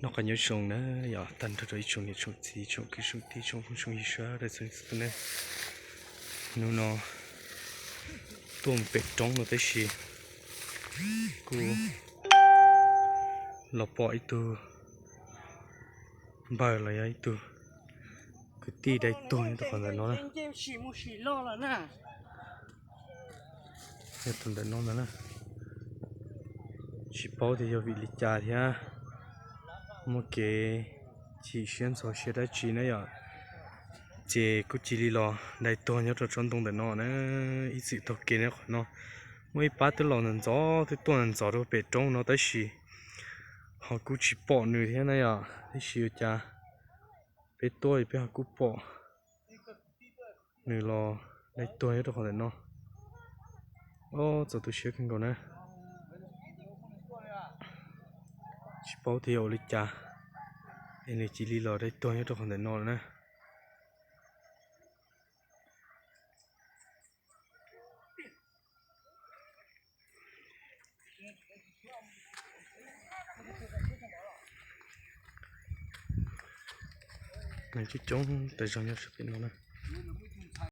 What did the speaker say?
Noj qab nyob zoo na yom, tag nrho rau ib tsoom niam tsoom txiv tsoom kwv tsoom tij tsoom phooj tsoom ywg sawv daws txhua leej txhua tus ne. Hnub no tuaj mus pem roob no tab sis kuj los pom ib tug npawg los yog ib tug kwv tij dai tuag nyob rau qhov ntawm no na. Yog tus ntawm no ntag na. Tsis paub tias yog vim li cas thiab muaj kev chim siab ntxhov siab dab tsi na yom, ces kuj cia li los dai tuag nyob rau tsob ntoo ntawm no na. Ib txwm taug kev nyob qhov no muaj ib pab twb los ntxov ntxov twb tuaj ntxov rau pem roob no tab sis ho kuj tsis pom nws thiab na yom, tab sis ua cas peb tuaj peb ho kuj pom nws los dai tuag nyob rau qhov ntawm no. Ob, txaus tu siab kawg nkaus na. Tsis paub tias yog ua li cas es nws cia li los dai tuag nyob rau qhov ntawm no lawm na. Nws coob coob tas zog nyob sab pem no na.